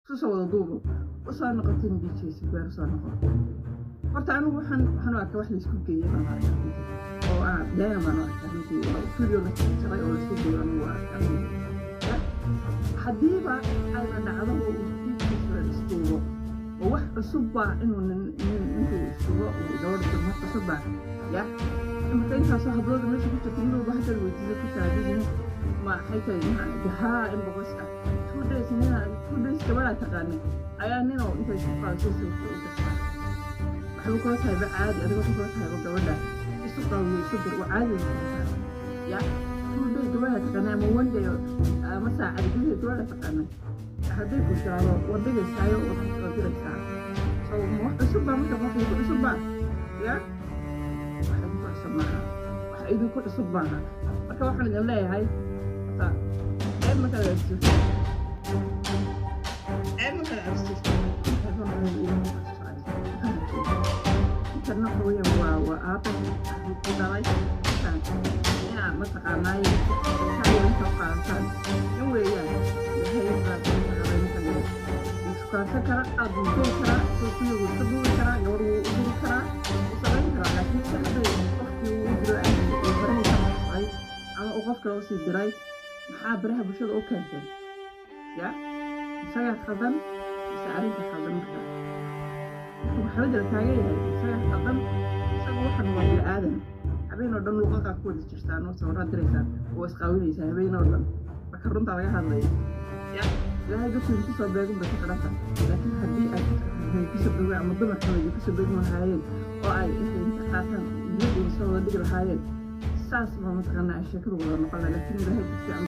Isku soo wada duubo, usoo noqoteen DJ Subeer, usoo noqon. Horta anigu waxaan u arkaa wax laisku geeyay baan arkaa runtii, oo aan been baan u arkaa runtii, oo video la jaray oo laisku geeyo anigu waa arkaa runtii. Haddiiba ayba dhacdo oo uu DJ Subeer isduubo, oo wax cusub baa inuu nin intuu isduubo uu gabadh diro, wax cusub baa ya. Marka intaasoo hablooda meesha ku jirta, mid walba haddaad weydiiso ku taagin, maxay tahay haa, in boqoska 2 days nina, 2 days gabadhaa taqaanay ayaa ninoo intay isku qaadisay sawirka u dirtaa. Waxba kula tahayba caadi, adiga waxay kula tahayba gabadha isu qaawiyo, isu dir, waa caadi bay kula tahay ya. 2 day gabadha taqaanay ama one day ama saacad gudaheed gabadha taqaanay hadday ku tiraado, waad dhigaysaayo, waad diraysaa. So ma wax cusub baa marka? Wax idinku cusub baa ya? Wax idinku cusub maaha, wax idinku cusub maaha. Marka waxaan idin leeyahay, horta ceeb ma kala asturto, ceeb ma kala asturto. Intan waxa weeyaan waa aabo ku dhalay intaan inaad mataqaanaaye kaayo inta u qaadataan in weeyaan. Ilaahay baa mataqaanaa ninka dhigay, wuu shukaansan karaa, qaad wuu geli karaa, soo wuu iska duubi karaa, gabar wuu u diri karaa, wuu samayn karaa. Laakiin si hadday qofkii uu u diro uu barahii ka baxay ama uu qof kale usii diray, maxaa baraha bulshada u keenteen ya? Isagaa khaldan mise arrinka khaldan? Marka maxkamadda la taagan yahay, isagaa khaldan. Isagu waxan waa bini aadan. Habeen oo dhan luqaqaa ku wada jirtaan oo sawiraad diraysaan oo isqaawinaysaa habeen oo dhan. Marka runtaa laga hadlayo ya, Ilaahay dadku idinku soo beegun bay ku xidhanta. Laakiin haddii ay dadka kusoo beegaan ama dumarka idinku soo beegun lahaayeen oo ay intay inta qaataan dibadda soo wada dhigi lahaayeen, saas baa mataqaanaa sheekadu wada noqon lahaa. Laakiin Ilaahay dad fiican